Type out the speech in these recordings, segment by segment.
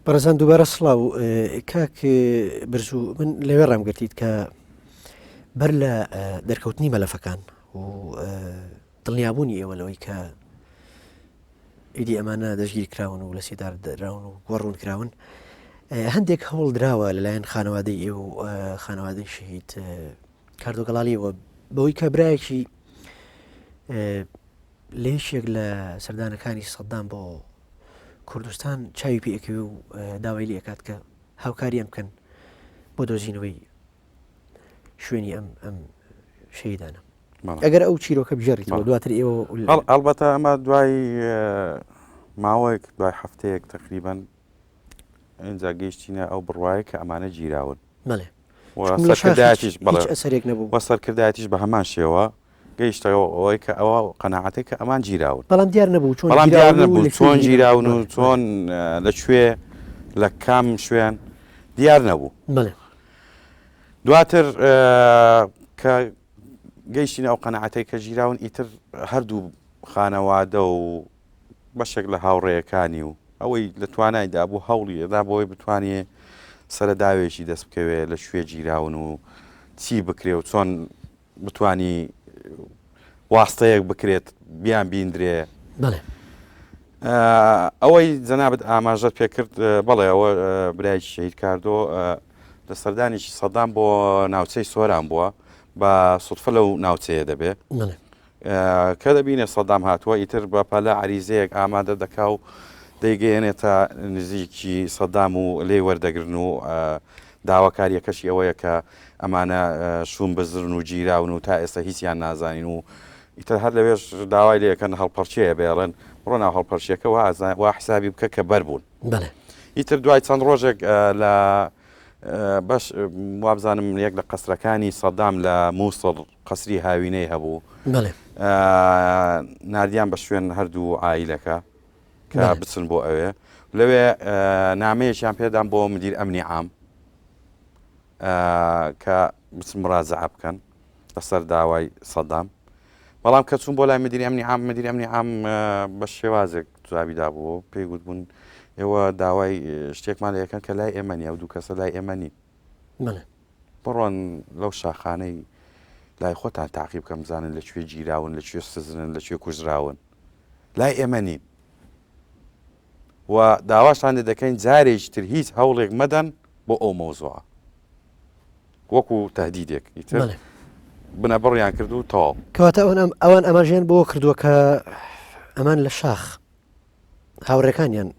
بەڕێزان دووبارە سڵاو کاک برزوو من لەوێ ڕامگرتیت کە بەر لە دەرکەوتنی مەلەفەکان و دڵنیابوونی ئێوە لەوەی کە ئیدی ئەمانە دەستگیر کراون و لە سێدار دراون و گۆڕون کراون هەندێک هەوڵ دراوە لەلایەن خانەوادەی ئێوە و خانەوادەی شەهید کاردۆ گەڵاڵیەوە بەوەی کە برایەکی لە یەکێک لە سەردانەکانی سەدام بۆ کوردستان چاوی پێ ئەکەوێ و داوای لێ ئەکات کە هاوکاریان بکەن بۆ دۆزینەوەی شوێنی ئەم ئەم شەیدانە ئەگەر ئەو چیرۆکە بگێڕیتەوە دواتر ئێوە ئەڵبەتە ئەمە دوای ماوەیەک دوای هەفتەیەک تقریبان ئینجا گەیشتینە ئەو بڕوایە کە ئەمانە گیراون. بەڵێ. و سەرکردایەتیش بەڵێ. هیچ ئەسەرێک نەبوو. و سەرکردایەتیش بە هەمان شێوە گەیشتەوە ئەوەی کە ئەوە قەناعەتەی کە ئەمان گیراون. بەڵام دیار نەبوو چۆن بەڵام دیار نەبوو چۆن گیراون و چۆن لە کوێ لە کام شوێن دیار نەبوو. بەڵێ. دواتر کە گەیشتینە ئەو قەناعەتەی کە گیراون ئیتر هەردوو خانەوادە و بەشێک لە هاوڕێیەکانی و ئەوەی لە توانایدا بوو هەوڵی ئەدا بۆی بتوانێ سەرەداوێکی دەست بکەوێ لە کوێ گیراون و چی بکرێ و چۆن بتانی واستەیەک بکرێت بیان بیندرێ. بەڵێ. ئەوەی جەنابت ئاماژەت پێکرد بەڵێ ئەوە برای شەهید کاردۆ لە سەردانێکی سەدام بۆ ناوچەی سۆران بووە بە سوتفە لەو ناوچەیە دەبێ. کە دەبینێ سەدام هاتووە ئیتر بە پەلە عەریزەیەک ئامادە دەکا و دەیگەیەنێتە نزیکی سەدام و لێی وەردەگرن و داواکارییەکەشی ئەوەیە کە ئەمانە شوون بزرن و گیراون و تا ئێستا هیچیان نازانین و ئیتر هەر لەوێش داوای لێ ئەکەن هەڵپەڕکێیە بێڵن بڕۆ ناو هەڵپەرکێکە وا حسابی بکە کە بەر بوون. ئیتر دوای چەند ڕۆژێک لە بەش وابزانم یەک لە قەسرەکانی سەدام لە مووسڵ قەسری هاوینەی هەبوو بەڵێ. ناردیان بە شوێن هەردوو عایلەکە کە بچن بۆ ئەوێ لەوێ نامەیەکیان پێدان بۆ مدیر ئەمنی عام کە بچن مراجعە بکەن لەسەر داوای سەدام بەڵام کە چوون بۆ لای مدیری ئەمنی عام مدیری ئەمنی عام بە شێوازێک جوابی دابوو پێی گوتبوون ئێوە داوای شتێکمان لە یەکەن کە لای ئێمە نیە و دوو کەسە لای ئێمە نین بەڵێ. بڕۆن لەو شاخانەی لای خۆتان تاقی بکەن بزانن لە کوێ گیراون لە کوێ سزنن لە کوێ کوژراون لای ئێمە نین و داواشتان لێ دەکەین جارێکی تر هیچ هەوڵێک مەدەن بۆ ئەو مەوزوعە وەکو تهدیدێک ئیتر بنەبڕیان کرد و تەواو. کەواتە ئەوان ئاماژەیان بەوە کردووە کە ئەمان لە شاخ هاوڕێکانیان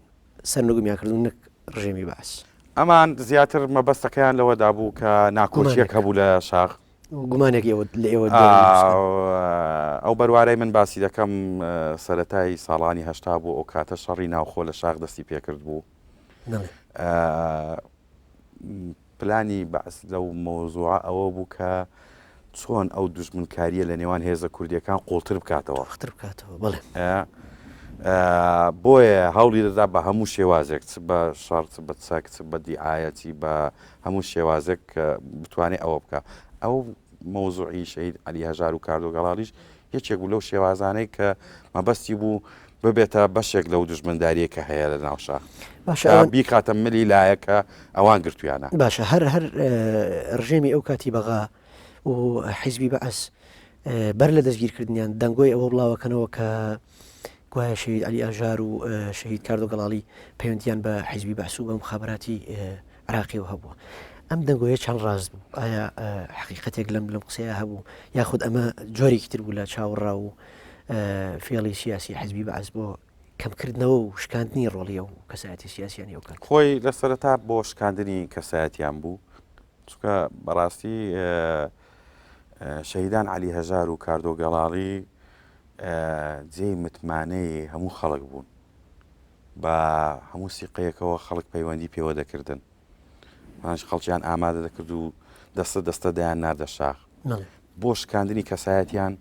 سەرنگومیان کردوون نەک ڕژێمی بەعس. ئەمان زیاتر مەبەستەکەیان لەوەدا بوو کە ناکۆکییەک هەبوو لە شاخ. گومانێک ئێوە لە ئێوە ئەو بەروارەی من باسی دەکەم سەرەتای ساڵانی هەشتا بوو ئەو کاتە شەڕی ناوخۆ لە شاخ دەستی پێکرد بوو. پلانی بەعس لەو مەوزوعە ئەوە بوو کە چۆن ئەو دوژمنکارییە لە نێوان هێزە کوردییەکان قوڵتر بکاتەوە. قوڵتر بکاتەوە، بەڵێ. بۆیە هەوڵی دەدا بە هەموو شێوازێک، چ بە شەڕ، چ بە چەک، چ بە دیعایە، چی بە هەموو شێوازێک کە بتوانێت ئەوە بکا. ئەو مەوزوعی شەهید عەلی هەژار و کاردۆ گەڵاڵیش یەکێک بوو لەو شێوازانەی کە مەبەستی بوو ببێتە بەشێک لەو دوژمنداریەی کە هەیە لە ناو شاخ. باشە ئەوان بیخاتە ملی لایە کە ئەوان گرتویانە. باشە هەر هەر ڕژێمی ئەو کاتی بەغا و حیزبی بەعس بەر لە دەستگیرکردنیان دەنگۆی ئەوە بڵاوەکەنەوە کە گوایە شەهید عەلی ئاژار و شەهید کاردۆ گەڵاڵی پەیوەندیان بە حیزبی بەعس و بە مخابراتی عراقیەوە هەبووە. ئەم دەنگۆیە چەند ڕاست بوو؟ ئایا حەقیقەتێک لەم لەم قسەیە هەبوو یاخود ئەمە جۆرێکی تر بوو لە چاوەڕا و فێڵی سیاسی حزبی بەعس بۆ کەمکردنەوە و شکاندنی ڕۆڵی ئەو کەسایەتی سیاسیانی ئەو کات؟ خۆی لە سەرەتا بۆ شکاندنی کەسایەتیان بوو، چونکە بەڕاستی شەهیدان عەلی هەژار و کاردۆ گەڵاڵی جێی متمانەی هەموو خەڵک بوون. بە هەموو سیقەیەکەوە خەڵک پەیوەندی پێوە دەکردن. پاش خەڵکیان ئامادە دەکرد و دەستە دەستە دەیان ناردە شاخ. بۆ شکاندنی کەسایەتیان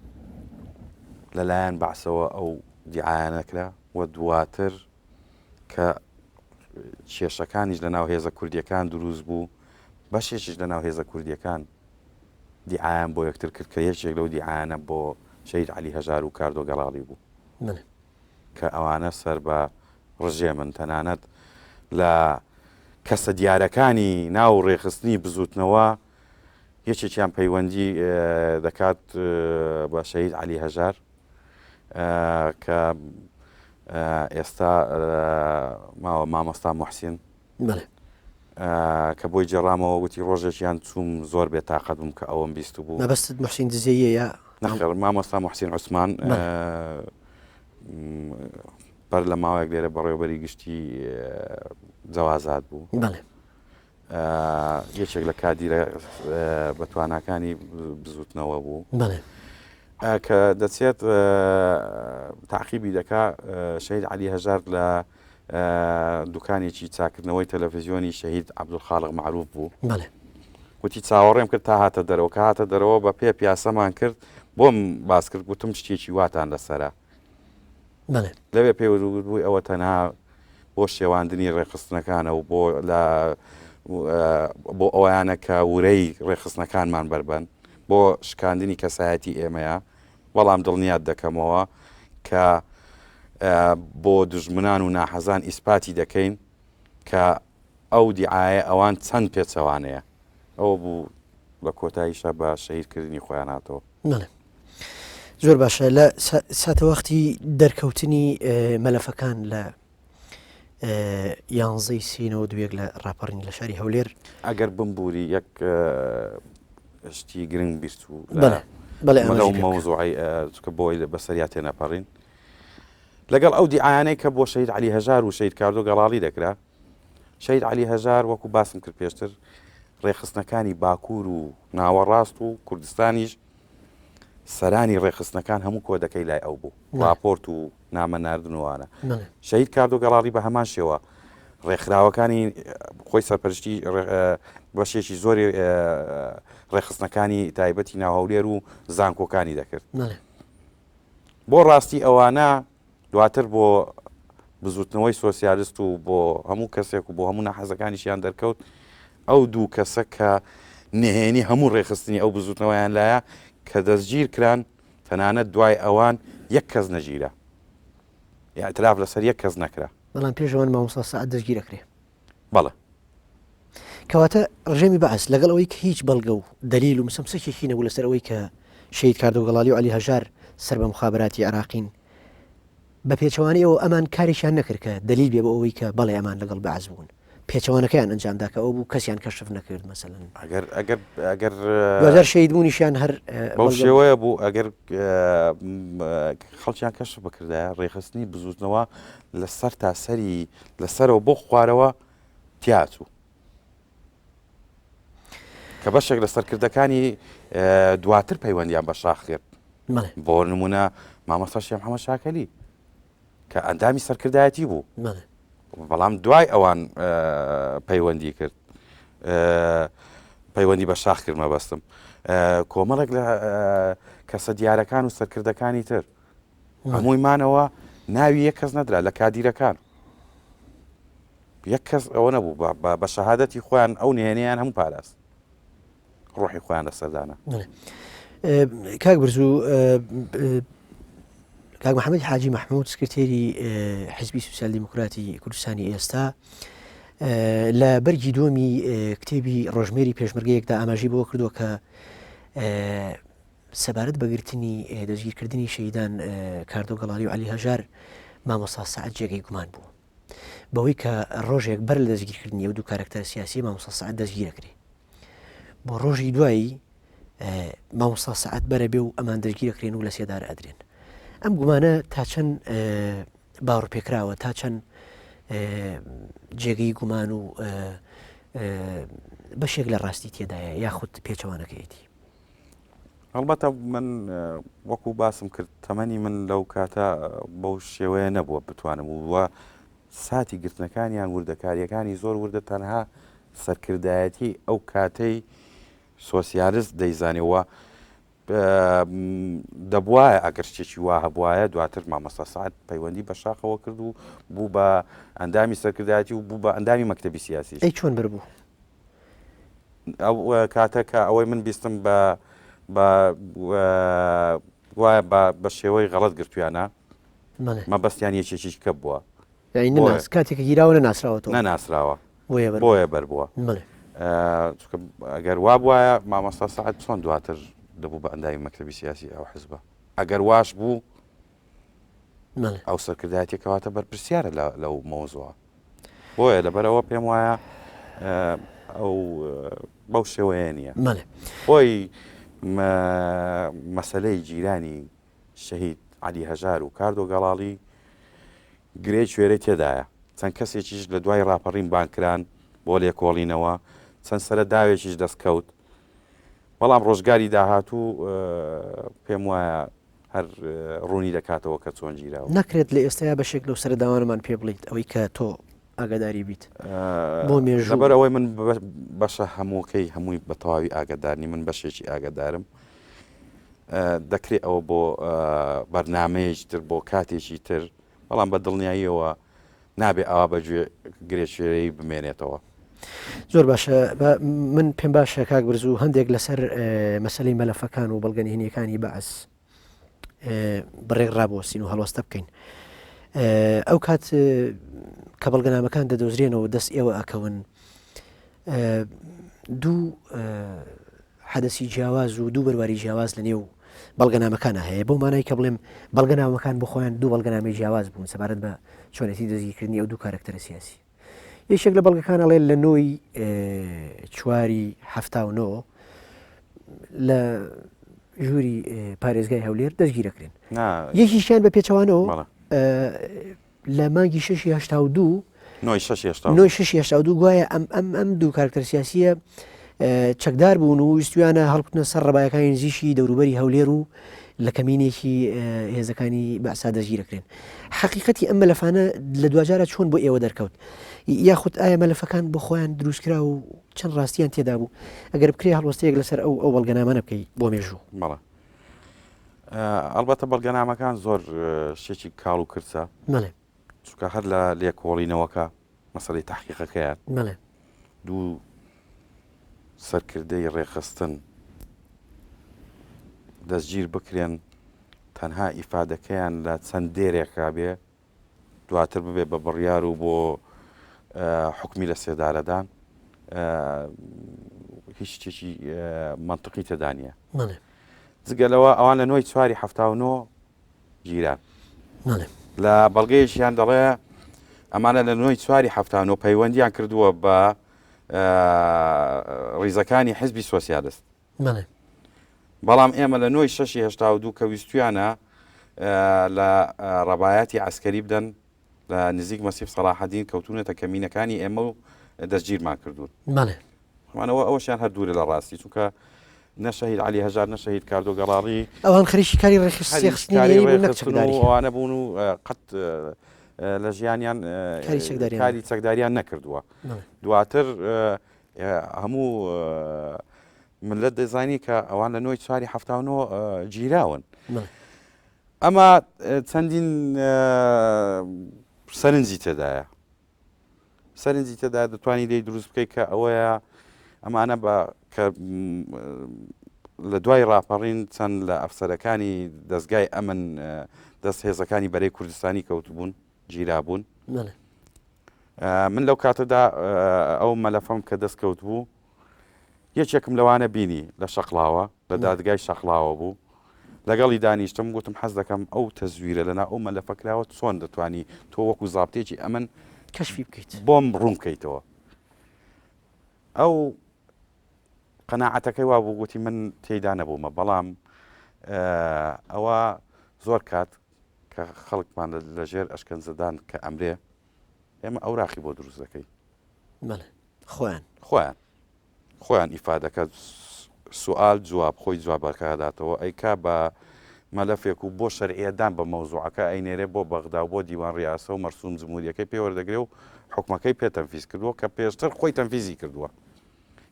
لەلایەن بەعسەوە ئەو دیعایانە کرا و دواتر کە کێشەکانیش لەناو هێزە کوردیەکان دروست بوو، بەشێکیش لەناو هێزە کوردیەکان دیعایان بۆ یەکتر کرد کە یەکێک لەو دیعایانە بۆ شەهید عەلی هەژار و کاردۆ گەڵاڵی بوو. کە ئەوانە سەر بە ڕژێمن تەنانەت لە. کەسە دیارەکانی ناو ڕێکخستنی بزووتنەوە یەکێکیان پەیوەندی دەکات بە شەهید عەلی هەژار کە ئێستا ماوە مامۆستا موحسین کە بۆی جێڕامەوە وتی ڕۆژێکیان چووم زۆر بێ تاقەت بووم کە ئەوەم بیست بوو. مەبەستت موحسین دزەییە یا؟ نەخێر مامۆستا موحسین عوسمان بەر لە ماوەیەک لێرە بەڕێوەبەری گشتی جەوازات بوو. بەڵێ. یەکێک لە کادیرە بەتواناکانی بزوتنەوە بوو. بەڵێ. کە دەچێت تاقیبی دەکا شەهید عەلی هەژار لە دوکانێکی چاکردنەوەی تەلەفزیۆنی شەهید عەبدولخالق مەعروف بوو. بەڵێ. وتی چاوەڕێم کرد تا هاتە دەرەوە، کە هاتە دەرەوە بە پێ پیاسەمان کرد بۆم باس کرد گوتم شتێکی واتان لەسەرە. بەڵێ. لەوێ پێی وتبووی ئەوە تەنها بۆ شێواندنی ڕێکخستنەکانە و بۆ لە بۆ ئەویانە کە ورەی ڕێکخستنەکانمان بەربەن بۆ شکاندنی کەسایەتی ئێمەیە بەڵام دڵنیات دەکەمەوە کە بۆ دوژمنان و ناحەزان ئیسپاتی دەکەین کە ئەو دیعایە ئەوان چەند پێچەوانەیە ئەوە بوو لە کۆتاییشا بە شەهیدکردنی خۆیان هاتەوە. بەڵێ زۆر باشە لە ساتەوەختی دەرکەوتنی مەلەفەکان لە یانزەی سینەوە دوێک لە ڕاپەڕین لە شاری هەولێر ئەگەر بمبووری یەک شتی گرنگ بیست و بەڵێ لەو مەوزوعی چکە بۆی بەسەریا تێنەپەڕین لەگەڵ ئەو دیعایانەی کە بۆ شەهید عەلی هەژار و شەهید کاردۆ گەڵاڵی دەکرا شەهید عەلی هەژار وەکو باسم کرد پێشتر ڕێکخستنەکانی باکوور و ناوەڕاست و کوردستانیش سەرانی ڕێکخستنەکان هەموو کۆدەکەی لای ئەو بوو ڕاپۆرت و نامە ناردن و وانە. شەهید کاردۆ گەڵاڵی بە هەمان شێوە ڕێکخراوەکانی خۆی سەرپەرشتی بەشێکی زۆری ڕێکخستنەکانی تایبەتی ناو هەولێر و زانکۆکانی دەکرد. بۆ ڕاستی ئەوانە دواتر بۆ بزوتنەوەی سۆسیالست و بۆ هەموو کەسێک و بۆ هەموو ناحەزەکانیشیان دەرکەوت ئەو دوو کەسە کە نهێنی هەموو ڕێکخستنی ئەو بزوتنەوەیان لایە کە دەستگیر کران تەنانەت دوای ئەوان یەک کەس نەگیرا ئیعتراف لەسەر یەک کەس نەکرا. بەڵام پێش ئەوان مامۆستا سەعد دەستگیر ئەکرێ. بەڵێ. کەواتە ڕژێمی بەعس لەگەڵ ئەوەی کە هیچ بەڵگە و دەلیل و مسەمسەکێکی نەبوو لەسەر ئەوەی کە شەهید کاردۆ گەڵالی و عەلی هەژار سەر بە موخابەراتی عێراقین، بە پێچەوانەی ئەوە ئەمان کارێکیان نەکرد کە دەلیل بێ بۆ ئەوەی کە بەڵێ ئەمان لەگەڵ بەعس بوون. پێچەوانەکەیان ئەنجام دا کە ئەوە بوو کەسیان کەشف نەکرد مەسەلەن. ئەگەر ئەگەر ئەگەر دوجار شەهید بوونیشیان هەر بەو شێوەیە بوو ئەگەر خەڵکیان کەشف بکردایە ڕێکخستنی بزووتنەوە لە سەر تا سەری لە سەرەوە بۆ خوارەوە تیاچوو کە بەشێک لە سەرکردەکانی دواتر پەیوەندیان بە شاخ کرد بۆ نمونە مامۆستا شێخ محەممەد شاکەلی کە ئەندامی سەرکردایەتی بوو بەڵام دوای ئەوان پەیوەندی کرد پەیوەندی بە شاخ کرد مەبەستم کۆمەڵێک لە کەسە دیارەکان و سەرکردەکانی تر هەمووی مانەوە ناوی یەک کەس نەدرا لە کادیرەکان یەک کەس ئەوە نەبوو بە شەهادەتی خۆیان ئەو نهێنیان هەموو پاراست ڕۆحی خۆیان لەسەردانە کاک برزوو کاک محەممەد حاجی مححمود سکرتێری حزبی سوسیال دیموکراتی کوردستانی ئێستا لە بەرگی دووەمی کتێبی ڕۆژمێری پێشمەرگەیەکدا ئاماژی بۆ کردووە کە سەبارەت بە گرتنی دەستگیرکردنی شەهیدان کاردۆ گەڵالی و عەلی هەژار مامۆستا سەعد جێگەی گومان بوو بەوەی کە ڕۆژێک بەر لە دەستگیرکردنی ئەو دوو کارەکتەرە سیاسیە مامۆستا سەعد دەستگیرەکرێ بۆ ڕۆژی دوایی مامۆستا سەعد بەرە بێ و ئەمان دەستگیرەکرێن و لە سێدارە ئەدرێن ئەم گومانە تا چەند باوەڕپێکراوە تا چەند جێگەی گومان و بەشێک لە ڕاستی تێدایە یاخود پێچەوانەکەیەتی هەڵبەتە من وەکو باسم کرد تەمەنی من لەو کاتە بەو شێوەیە نەبووە بتوانم وە ساتی گرتنەکانیان وردەکاریەکانی زۆر وردە تەنها سەرکردایەتی ئەو کاتەی سۆسیالست دەیزانێ وە دەبواە ئەگەر شتێکی وا هەبواە دواتر مامۆستا سعد پەیوەندی بە شاخەوە کرد و بوو بە ئەندامی سەرکردایەتی و بوو بە ئەندامی مەکتەبی سیاسی ئەی چۆن بەربوو ئەو کاتە کە ئەوەی من بیستم بە بە وایە بە بە شێوەی غەڵەت گرتویانە مەبەستیان یەکێکی کە بووە کاتێک گیراوە نەناسراوە نەناسراوە. بۆیە بەربووە. چونکە ئەگەر وا بوایە مامۆستا سەعد چۆن دواتر دەبوو بە ئەندامی مەکتەبی سیاسی ئەو حزبە؟ ئەگەر واش بوو ئەو سەرکردایەتی کەواتە بەرپرسیارە لەو مەوزوعە. بۆیە لەبەرەوە پێم وایە ئەو بەو شێوەیە نییە. خۆی مەسەلەی گیرانی شەهید عەلی هەژار و کاردۆ گەڵاڵی گرێی کوێرەی تێدایە، چەند کەسێکیش لە دوای ڕاپەڕین بانگ کران بۆ لێکۆڵینەوە، چەند سەرە داوێکیش دەست کەوت، بەڵام ڕۆژگاری داهاتوو پێم وایە هەر ڕوونی دەکاتەوە کە چۆن گیراوە. ناکرێت لە ئێستایا بەشێک لەو سەرە داوانەمان پێ بڵێیت ئەوەی کە تۆ ئاگاداری بیت بۆ مێژوو؟ لەبەر ئەوەی من بەشە هەمووکەی هەمووی بە تەواوی ئاگادار نیم، من بەشێکی ئاگادارم، دەکرێ ئەوە بۆ بەرنامەیەکی تر بۆ کاتێکی تر، بەڵام بە دڵنیاییەوە نابێ ئاوا بە گوێ گرێکوێرەیی بمێنێتەوە. زۆر باشە من پێم باشە کاک برزوو هەندێک لەسەر مەسەلەی مەلەفەکان و بەڵگە نهێنیەکانی بەعس بڕێک ڕابوەستین و هەڵوەستە بکەین. ئەو کات کە بەڵگەنامەکان دەدۆزرێنەوە دەست ئێوە ئەکەون دوو حەدەسی جیاواز و دوو بەرواری جیاواز لە نێو بەڵگەنامەکانە هەیە بۆ مانای کە بڵێم بەڵگەنامەکان بۆ خۆیان دوو بەڵگەنامەی جیاواز بوون سەبارەت بە چۆنێتی دەستگیرکردنی ئەو دوو کارەکتەرە سیاسی یەکێک لە بەڵگەکان ئەڵێ لە نۆی چواری 79 لە ژووری پارێزگای هەولێر دەستگیرەکرێن یەکیشیان بە پێچەوانەوە لە مانگی شەشی هەشتا و دوو نۆی شەشی هەشتا و دوو. نۆی شەشی هەشتا و دوو گوایە ئەم ئەم ئەم دوو کارکتەر سیاسییە چەکدار بوون و ویستویانە هەڵکوتنە سەر ڕەبایەکانی نزیکی دەوروبەری هەولێر و لە کەمینێکی هێزەکانی بەعسا دەستگیرەکرێن. حەقیقەتی ئەم مەلەفانە لە دواجارە چۆن بۆ ئێوە دەرکەوت؟ یاخود ئایا مەلەفەکان بۆ خۆیان دروستکرا و چەند ڕاستیان تێدا بوو؟ ئەگەر بکرێ هەڵوەستەیەک لەسەر ئەو ئەو بەڵگەنامانە بکەی بۆ مێژوو. بەڵێ. ئەڵبەتە بەڵگەنامەکان زۆر شتێکی کاڵ و کرچە. بەڵێ. چونکە هەر لە لێکۆڵینەوەکە مەسەلەی تەحقیقەکەیان بەڵێ. دوو سەرکردەی ڕێکخستن دەستگیر بکرێن تەنها ئیفادەکەیان لە چەند دێرێکا بێ دواتر ببێ بە بڕیار و بۆ حوکمی لە سێدارەدان هیچ شتێکی مەنتقی تێدا نییە. جگە لەوە ئەوان لە نۆی چواری 79 گیران. لە بەڵگەیەکیان دەڵێ ئەمانە لە نۆی چواری 79 پەیوەندیان کردووە بە ڕیزەکانی حزبی سۆسیالست. بەڵام ئێمە لە نۆی شەشی 82 کە ویستویانە لە ڕەبایەتی عسکەری بدەن لە نزیک مەسیف سەڵاحەدین کەوتونەتە کەمینەکانی ئێمە و دەستگیرمان کردوون. ئەوە ئەوەشیان هەر دوورە لە ڕاستی چونکە نە شەهید عەلی هەژار نە شەهید کاردۆ گەڵاڵی ئەوان خەریکی کاری ڕێکخستنی بوون نەک چەکداری. ئەوانە بوون و قەت لە ژیانیان کاری چەکداریان نەکردووە. دواتر هەموو ملت دەزانی کە ئەوان لە نۆی چواری 79 گیراون. ئەمە چەندین سەرنجی تێدایە. سەرنجی تێدا دەتوانی لێی دروست بکەیت کە ئەوەیە ئەمانە بە کە لە دوای ڕاپەڕین چەند لە ئەفسەرەکانی دەستگای ئەمن دەست هێزەکانی بەرەی کوردستانی کەوتبوون گیرابوون من لەو کاتەدا ئەو مەلەفەم کە دەست کەوت بوو یەکێکم لەوانە بینی لە شەقڵاوە لە دادگای شەقڵاوە بوو لەگەڵی دانیشتم گوتم حەز دەکەم ئەو تەزویرە لەنا ئەو مەلەفە کراوە چۆن دەتوانی تۆ وەکو زابتێکی ئەمن کەشفی بکەیت بۆم ڕوون بکەیتەوە ئەو قەناعەتەکەی وا بوو گوتی من تێیدا نەبوومە بەڵام ئەوە زۆر کات کە خەڵکمان لەژێر ئەشکەنجەدان کە ئەمرێ ئێمە ئەوراقی بۆ دروست دەکەین خۆیان خۆیان خۆیان ئیفادەکە سوئال جواب خۆی جوابەکە ئەداتەوە ئەیکا بە مەلەفێک و بۆ شەرعیەتدان بە مەوزوعەکە ئەینێرێ بۆ بەغدا و بۆ دیوان ڕیاسە و مەرسوم جمهوریەکەی پێ وەردەگرێ و حوکمەکەی پێ تەنفیز کردووە کە پێشتر خۆی تەنفیزی کردووە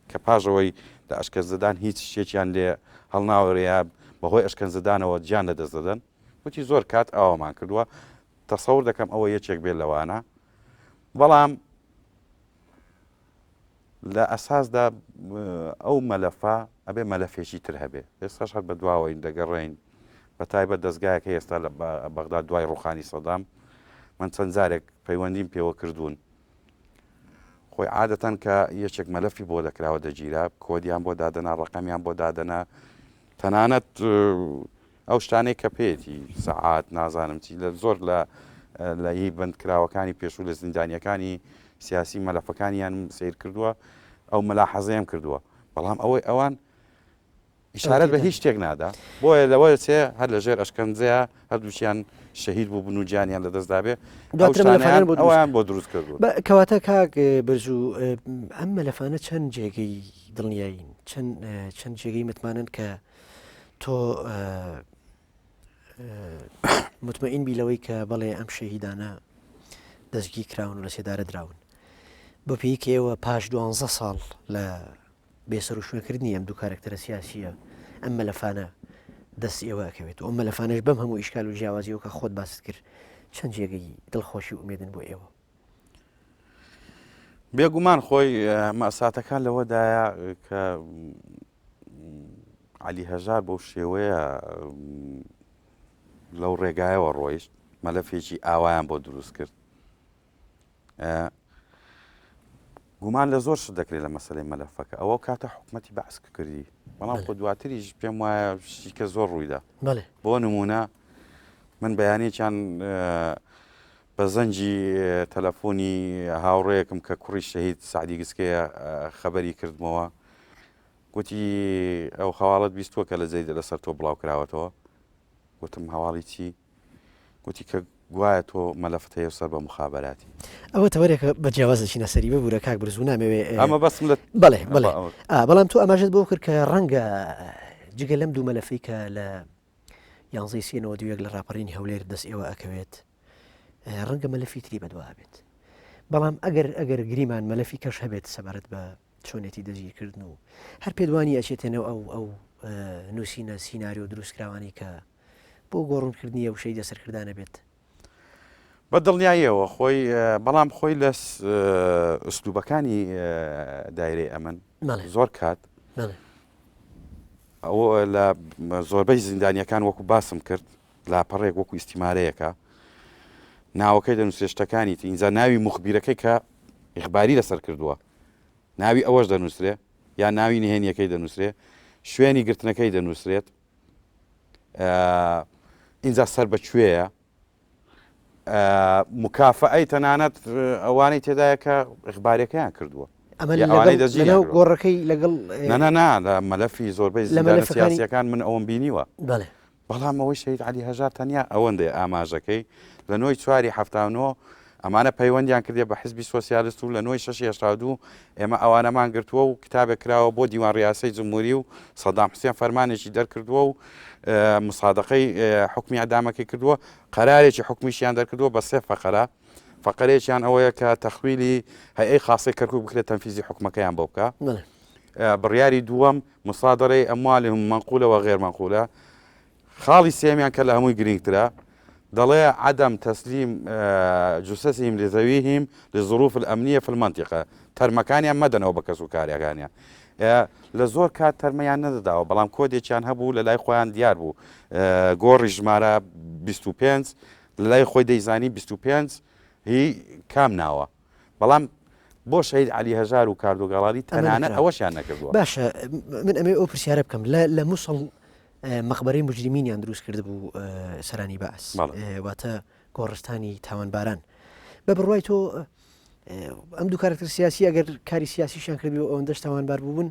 کە پاش ئەوەی لە ئەشکەنجەدان هیچ شتێکیان لێ هەڵناوەرێ یا بەهۆی ئەشکەنجەدانەوە گیان لەدەست دەدەن وتی زۆر کات ئاوامان کردووە تەسەور دەکەم ئەوە یەکێک بێت لەوانە بەڵام لە ئەساسدا ئەو مەلەفە ئەبێ مەلەفێکی تر هەبێ، ئێستاش هەر بەدواوەین دەگەڕێین، بە تایبەت دەزگایەک هەیە ئێستا لە بەغدا دوای ڕووخانی سەدام، من چەند جارێک پەیوەندیم پێوە کردوون. خۆی عادەتەن کە یەکێک مەلەفی بۆ دەکراوە دەگیرا، کۆدیان بۆ دادەنا، ڕەقەمیان بۆ دادەنا، تەنانەت ئەو شتانەی کە پێیەتی سەعات نازانم چی لە زۆر لە لە هی بەندکراوەکانی پێشوو لە زیندانیەکانی سیاسی مەلەفەکانیان سیر کردووە ئەو مەلاحەزەیەم کردووە بەڵام ئەوەی ئەوان ئیشارەت بە هیچ شتێک نادا، بۆیە لەوە دەچێ هەر لە ژێر ئەشکەنجەیا هەردووکیان شەهید بووبن و گیانیان لەدەست دابێ، ئەو دواتر شتانەیان مەلەفانیان بۆ دروست ئەویان بۆ دروست کردوون. بە کەواتە کاک برزوو ئەم مەلەفانە چەند جێگەی دڵنیایین، چەند چەند جێگەی متمانەن کە تۆ مطمئین بی لەوەی کە بەڵێ ئەم شەهیدانە دەستگیر کراون و لە سێدارە دراون بۆ پێی کە ئێوە پاش دوانزە ساڵ لە بێسەروشوێنکردنی ئەم دوو کارەکتەرە سیاسییە، ئەم مەلەفانە دەست ئێوە ئەکەوێت و ئەم مەلەفانەش بەم هەموو ئیشکال و جیاوازیەوە کە خۆت باست کرد چەند جێگەی دڵخۆشی و ئومێدن بۆ ئێوە؟ بێگومان خۆی مەساتەکان لەوەدایە کە عەلی هەژار بەو شێوەیە لەو ڕێگایەوە ڕۆیشت مەلەفێکی ئاوایان بۆ دروست کرد گومان لە زۆر شت دەکرێت لە مەسلەی مەلەفەکە ئەوە کاتە حکوومەتی بەعس کردی بەڵام خۆ دواتریش پێم وایە شتیکە زۆر ڕوویدا بۆ نمونە من بەیانێکیان بە زەنگی تەلەفۆنی هاوڕێیەکم کە کوڕی شەهید سعدی گسکەیە خەبەری کردمەوە گوتی ئەو هەواڵت بیستووە کە لە جەریدە لەسەر تۆ بڵاو کراوەتەوە گوتم هەواڵی چی گوتی کە گوایە تۆ مەلەفت هەیە و سەر بە موخابەراتی. ئەوە تەوەرێکە بە جیاواز دەچینە سەری، ببورە کاک برزو نامەوێ. ئەمە بەسم لە. بەڵێ بەڵێ ئا بەڵام تۆ ئاماژەت بەوە کرد کە ڕەنگە جگە لەم دوو مەلەفەی کە لە یانزەی سێ 91 لە ڕاپەڕینی هەولێر دەست ئێوە ئەکەوێت ڕەنگە مەلەفی تری بەدوا بێت بەڵام ئەگەر ئەگەر گریمان مەلەفی کەش هەبێت سەبارەت بە چۆنێتی دەستگیرکردن و هەر پێدوانی ئەچێتە نێو ئەو ئەو نووسینە سیناریۆ دروستکراوانەی کە بۆ گۆڕونکردنی ئەو شەیدە سەرکردانە بێت. بە دڵنیاییەوە خۆی بەڵام خۆی لە ئوسلوبەکانی دایرەی ئەمن زۆر کات ئەوە لە زۆربەی زیندانیەکان وەکو باسم کرد لاپەڕێک وەکو ئیستیمارەیەکە ناوەکەی دەنووسێ شتەکانی ئینجا ناوی مخبیرەکەی کە ئیخباری لەسەر کردووە ناوی ئەوەش دەنووسرێ یا ناوی نهێنیەکەی دەنووسرێ شوێنی گرتنەکەی دەنووسرێت ئینجا سەر بە کوێیە مکافەئەی تەنانەت ئەوانەی تێدایە کە ئیخبارەکەیان کردووە ئەمە لەناو گۆڕەکەی لەگەڵ نا نا لە مەلەفی زۆربەی زیندانە سیاسیەکان من ئەوەم بینیوە بەڵام ئەوەی شەهید عەلی هەژار تەنیا ئەوەندەیە ئاماژەکەی لە نۆی چواری 79 ئەمانە پەیوەندیان کردیە بە حزبی سۆسیالست و لە نۆی شەشی 82 ئێمە ئەوانەمان گرتووە و کتابێک کراوە بۆ دیوان ڕیاسەی جمهوری و سەدام حوسێن فەرمانێکی دەرکردووە و مسادقەی حکمی ئەدامەکەی کردووە قەرارێکی حکمیشیان دەرکردووە بە سێ فەقەرە فەقەرێکیان ئەوەیە کە تەخویلی هەیئەی خاصەی کەرکوک بکرێت تەنفیزی حکومەکەیان بۆ بکە بڕیاری دووەم مصادرەی اموالهم منقولە و غیر منقولە خاڵی سێیەمیان کە لە هەمووی گرینگترە دەڵێ عدم تسلیم جثثهم لذویهم لظروف الامنیە فی المنطقە تەرمەکانیان مەدەنەوە بە کەس و کارەکانیان لە زۆر کات تەرمەیان نەدەداوە بەڵام کۆدێکیان هەبوو لە لای خۆیان دیار بوو گۆڕی ژمارە 25 لە لای خۆی دەیزانی 25 هی کام ناوە بەڵام بۆ شەهید عەلی هەژار و کاردۆ گەڵالی تەنانەت ئەوەشیان نەکردووە. باشە من ئەمەوێ ئەو پرسیارە بکەم لە لە موسڵ مەقبەرەی مجرمینیان دروست کردبوو سەرانی بەعس واتە گۆڕستانی تاوانباران بە بڕوای تۆ ئەم دوو کارکتەر سیاسی ئەگەر کاری سیاسیشیان کردبی و ئەوەندەش تاوانبار بوون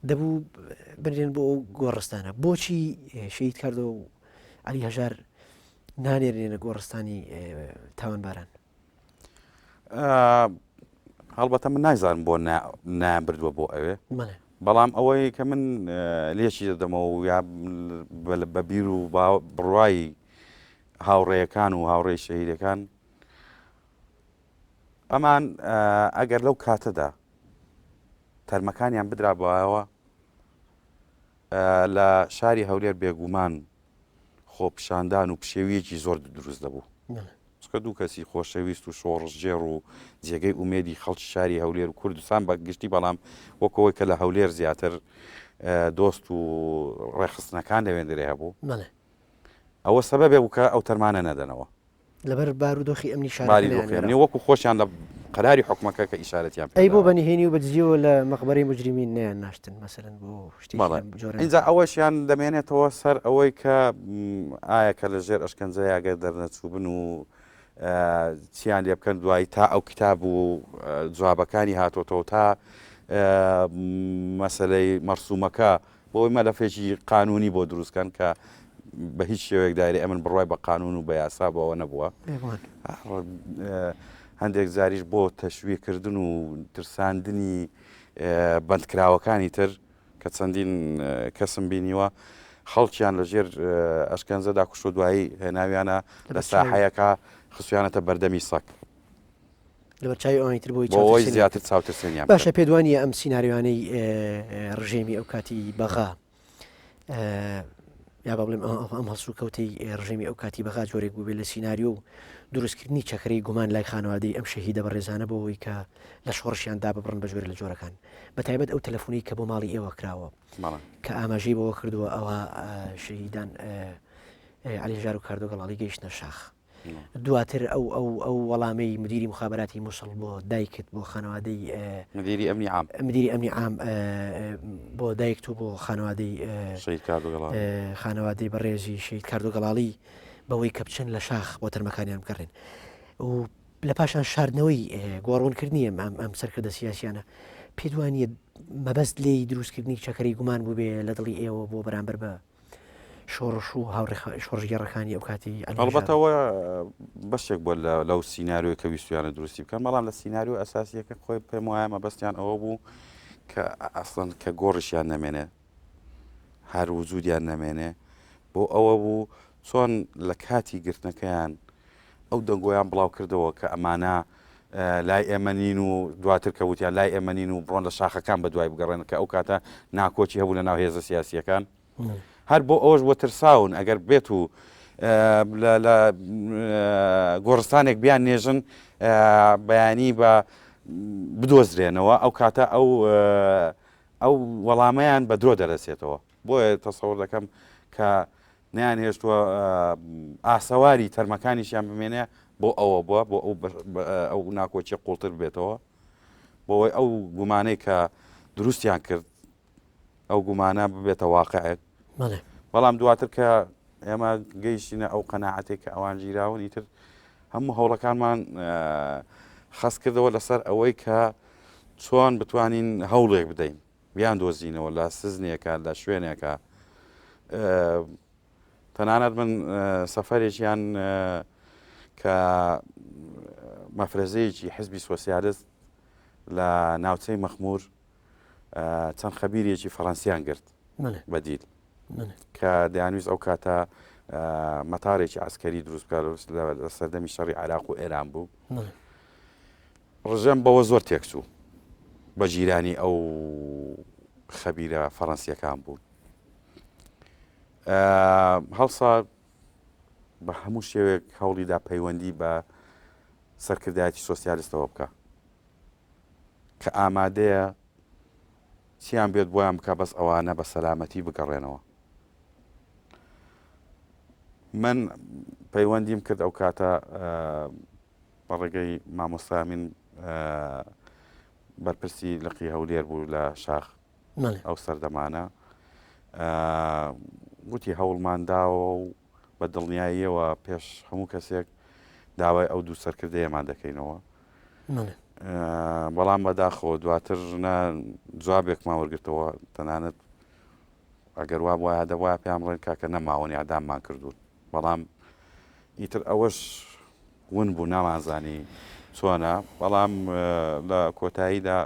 دەبوو بنرێن بۆ ئەو گۆڕستانە بۆچی شەهید کاردۆ و عەلی هەژار نانێرێنە گۆڕستانی تاوانباران؟ هەڵبەتە من نایزانم بۆ نایان بردووە بۆ ئەوێ بەڵام ئەوەی کە من لێکی دەدەمەوە و یا بە بیر و بڕوای هاوڕێیەکان و هاوڕێی شەهیدەکان ئەمان ئەگەر لەو کاتەدا تەرمەکانیان بدرابایەوە لە شاری هەولێر بێگومان خۆپیشاندان و پشێوییەکی زۆر دروست دەبوو. چونکە دوو کەسی خۆشەویست و شۆڕشگێڕ و جێگەی ئومێدی خەڵکی شاری هەولێر و کوردستان بە گشتی بەڵام وەک ئەوەی کە لە هەولێر زیاتر دۆست و ڕێکخستنەکان لەوێندرێ هەبوو. ئەوە سەبەبێک بوو کە ئەو تەرمانە نەدەنەوە. لەبەر بارودۆخی ئەمنی شارەکە باری دۆخی ئەمنی وەکو خۆشیان لە. قەراری حوکمەکە کە ئیشارەتیان پێ ئەی بۆ بە نهێنی و بە دزیەوە لە مەقبەرەی موجریمین نەیان ناشتن مەسەلەن بۆ شتێکی بەڵێ لەم جۆرە ئینجا ئەوەشیان دەمێنێتەوە سەر ئەوەی کە ئایا کە لە ژێر ئەشکەنجەیا گەر دەرنەچووبن و چیان لێ بکەن دوایی تا ئەو کتاب و جوابەکانی هاتۆتەوە تا مەسەلەی مەرسومەکە بۆی مەلەفێکی قانونی بۆ دروست کەن کە بە هیچ شێوەیەک دایرەی ئەمن بڕوای بە قانون و بە یاسا بۆ ئەوە نەبووە. هەندێک جاریش بۆ تەشویقکردن و ترساندنی بەندکراوەکانی تر کە چەندین کەسم بینیوە خەڵکیان لە ژێر ئەشکەنجەدا کوشت و دوایی هێناویانە لە ساحەیەکە خستویانەتە بەردەمی سەگ. لەبەر چاوی ئەوانی تر بۆی بۆ ئەوەی زیاتر چاوترسێنیان بکەن. باشە پێت وانییە ئەم سیناریۆیانەی ڕژێمی ئەو کاتی بەغا یا با بڵێم ئەم هەڵسوکەوتەی ڕژێمی ئەو کاتی بەغا جۆرێک بووبێت لە سیناریۆ و دروستکردنی چەکەرەی گومان لای خانەوادەی ئەم شەهیدە بەڕێزانە بۆ ئەوەی کە لە شۆڕشیان داببڕن بە جۆرە لە جۆرەکان بە تایبەت ئەو تەلەفۆنەی کە بۆ ماڵی ئێوە کراوە کە ئاماژەی بەوە کردووە ئەوە شەهیدان عەلی هەژار و کاردۆ گەڵاڵی گەیشتنە شاخ. دواتر ئەو ئەو ئەو وەڵامەی مدیری مخابراتی موسڵ بۆ دایکت بۆ خانەوادەی مدیری ئەمنی عام مدیری ئەمنی عام بۆ دایکت و بۆ خانەوادەی شەهید کاردۆ گەڵاڵی خانەوادەی بەڕێزی شەهید کاردۆ گەڵاڵی بەوەی کە بچن لە شاخ بۆ تەرمەکانیان بگەڕێن و لە پاشان شاردنەوەی گۆڕونکردنی ئەم ئەم ئەم سەرکردە سیاسیانە پێت وانییە مەبەست لێی دروستکردنی چەکەرەی گومان بووبێ لە دڵی ئێوە بۆ بەرامبەر بە شۆڕش و هاوڕێ شۆڕشگێڕەکانی ئەو کاتی عەلی هەڵبەتە ئەوە بەشێک بووە لەو سیناریۆی کە ویستویانە دروستی بکەن، بەڵام لە سیناریۆ ئەساسیەکە خۆی پێم وایە مەبەستیان ئەوە بوو کە ئەسڵەن کە گۆڕیشیان نەمێنێ هەر وجودیان نەمێنێ بۆ ئەوە بوو چۆن لە کاتی گرتنەکەیان ئەو دەنگۆیان بڵاو کردەوە کە ئەمانە لای ئێمە نین و دواتر کە وتیان لای ئێمە نین و بڕۆن لە شاخەکان بە دوای بگەڕێن کە ئەو کاتە ناکۆکی هەبوو لە ناو هێزە سیاسیەکان هەر بۆ ئەوەش بۆ ترساون ئەگەر بێت و لە گۆڕستانێک بیان نێژن بەیانی بە بدۆزرێنەوە ئەو کاتە ئەو ئەو وەڵامەیان بە درۆ دەرەسێتەوە بۆیە تەسەور دەکەم کە نیان هێشتووە ئاسەواری تەرمەکانیشیان بمێنێ بۆ ئەوە بووە بۆ ئەو ئەو ناکۆکی قوڵتر بێتەوە بۆەوەی ئەو گومانەی کە دروستیان کرد ئەو گومانە ببێتە واقعێک بەڵام دواتر کە ئێمە گەیشتینە ئەو قەناعەتێک کە ئەوان گیراون ئیتر هەموو هەوڵەکانمان خەست کردەوە لەسەر ئەوەی کە چۆن بتوانین هەوڵێک بدەین بیان دۆزینەوە لە سزنێکە لە شوێنێکە تەنانەت من سەفەرێکیان کە مەفرەزەیەکی حزبی سۆسیالست لە ناوچەی مەخمور چەند خەبیرێکی فەڕەنسیان گرت بە دیل کە دەیانویست ئەو کاتە مەتارێکی عسکەری دروست بکات لە سەردەمی شەڕی عراق و ئێران بوو ڕژێم بەوە زۆر تێکچوو بە جیرانی ئەو خەبیرە فەڕەنسیەکان بوون هەڵسا بە هەموو شێوێک هەوڵیدا پەیوەندی بە سەرکردایەتی سۆسیالستەوە بکە کە ئامادەیە چیان بێت بۆیان بکە بەس ئەوانە بە سەلامەتی بگەڕێنەوە من پەیوەندیم کرد ئەو کاتە بە ڕێگەی مامۆستا ئەمین بەرپرسی لقی هەولێر بوو لە شاخ ئەو سەردەمانە وتی هەوڵمان داوە و بە دڵنیاییەوە پێش هەموو کەسێک داوای ئەو دوو سەرکردەیەمان دەکەینەوە بەڵام بەداخەوە دواتر نە جوابێکمان وەرگرتەوە تەنانەت ئەگەر وا بوایە دەبوایە پێیان بڵێن کاکە نەماون یاداممان کردوون بەڵام ئیتر ئەوەش ون بوو نامانزانی چۆنە بەڵام لە کۆتاییدا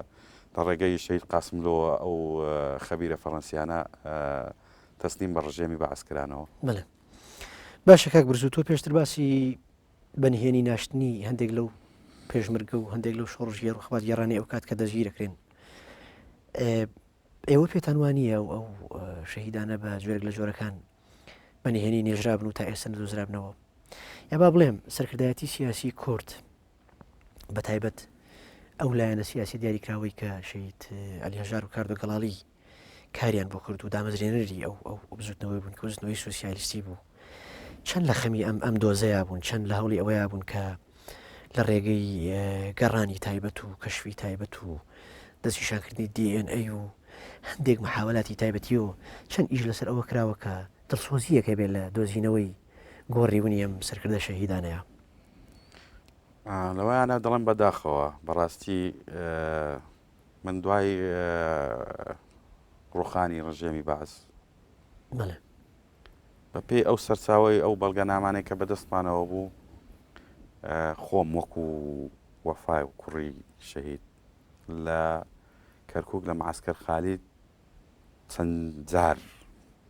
لە ڕێگەی شەهید قاسملۆوە ئەو خەبیرە فەڕەنسیانە تەسلیم بە ڕژێمی بەعس کرانەوە. بەڵێ باشە کاک برزو تۆ پێشتر باسی بە نهێنی ناشتنی هەندێک لەو پێشمرگە و هەندێک لەو شۆڕشگێڕ و خەباتگێڕانەی ئەو کات کە دەستگیرەکرێن ئێوە پێتان وانییە ئەو ئەو شەهیدانە بە جۆرێک لە جۆرەکان بە نهێنی نێژرابن و تا ئێستا نەدۆزرابنەوە یا با بڵێم سەرکردایەتی سیاسی کورد بە تایبەت ئەو لایەنە سیاسی دیاریکراوەی کە شەهید عەلی هەژار و کاردۆ گەڵاڵی کاریان بۆ کرد و دامەزرێنەری ئەو ئەو بزوتنەوەی بوون کە بزوتنەوەی سوسیالیستی بوو چەند لە خەمی ئەم ئەم دۆزەیا بوون چەند لە هەوڵی ئەوەیا بوون کە لە ڕێگەی گەڕانی تایبەت و کەشفی تایبەت و دەستنیشانکردنی DNA و هەندێک محاولاتی تایبەتی و چەند ئیش لەسەر ئەوە کراوە کە دڵسۆزییەک هەبێت لە دۆزینەوەی گۆڕی ونی ئەم سەرکردە شەهیدانەیە؟ لەوەیانە دەڵێم بەداخەوە بەڕاستی من دوای ڕوخانی ڕژێمی بەعس بەڵێ بەپێی ئەو سەرچاوەی ئەو بەڵگەنامانەی کە بەدەستمانەوە بوو خۆم وەکو وەفای و کوڕی شەهید لە کەرکک لە معسکەر خالید چەند جار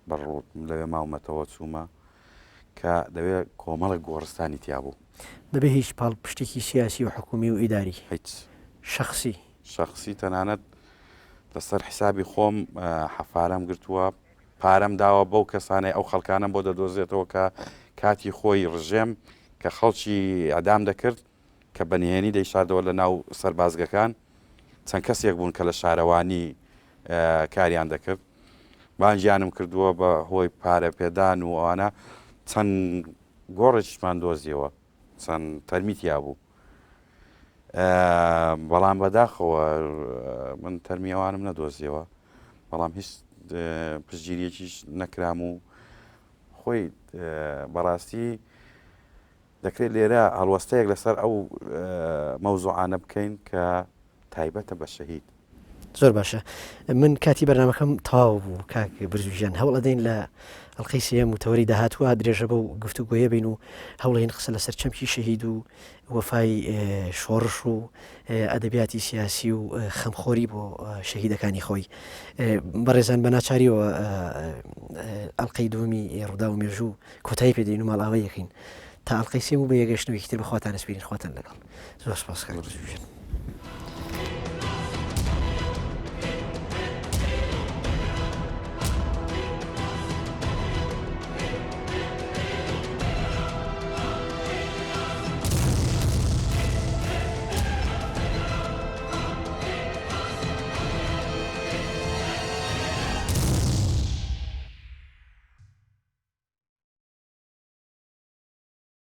بە ڕووت لەوێ ماومەتەوە چوومە کە لەوێ کۆمەڵێک گۆڕستانی تیا بوو. بەبێ هیچ پاڵپشتێکی سیاسی و حکوومی و ئیداری. هیچ. شەخسی. شەخسی تەنانەت لەسەر حیسابی خۆم حەفارەم گرتووە، پارەم داوە بەو کەسانەی ئەو خەڵکانەم بۆ دەدۆزرێتەوە کە کاتی خۆی ڕژێم کە خەڵکی ئیعدام دەکرد کە بە نهێنی دەیشاردەوە لە ناو سەربازگەکان، چەند کەسێک بوون کە لە شارەوانی کاریان دەکرد، بانگیانم کردووە بە هۆی پارە پێدان و ئەوانە چەند گۆڕێکیشمان دۆزیەوە، چەند تەرمی تیا بوو. بەڵام بەداخەوە من تەرمی ئەوانم نەدۆزیەوە، بەڵام هیچ پشتگیریەکیش نەکرام و خۆی بەڕاستی دەکرێت لێرە هەڵوەستەیەک لەسەر ئەو مەوزوعانە بکەین کە تایبەتە بە شەهید. زۆر باشە من کاتی بەرنامەکەم تەواو بوو کاک برزو گیان هەوڵ ئەدەین لە ئەڵقەی سێیەم و تەوەری داهاتووە درێژە بەو گفتوگۆیە بین و هەوڵین قسە لەسەر چەمکی شەهید و وەفای شۆڕش و ئەدەبیاتی سیاسی و خەمخۆری بۆ شەهیدەکانی خۆی بەڕێزان بە ناچاریەوە ئەڵقەی دووەمی ڕووداو و مێژوو کۆتایی پێ دێین و ماڵئاوای یەکەین تا ئەڵقەی سێم و بە یەکگەشتنەوەیەکی تر بەخواتان ئەسپێرین خواتان لەگەڵ زۆر سپاس کاک برزو گیان.